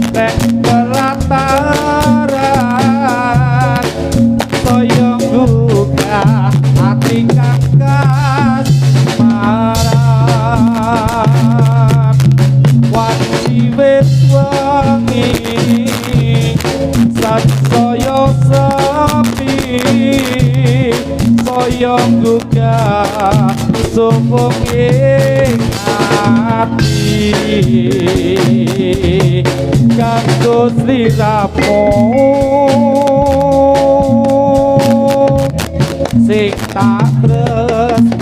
Nek pelataran saya nggugah ati kang kasmaran. Wanci wis wengi sansaya sepi, saya nggugah sumung ing ati kanggo sliramu sing tak tresnani.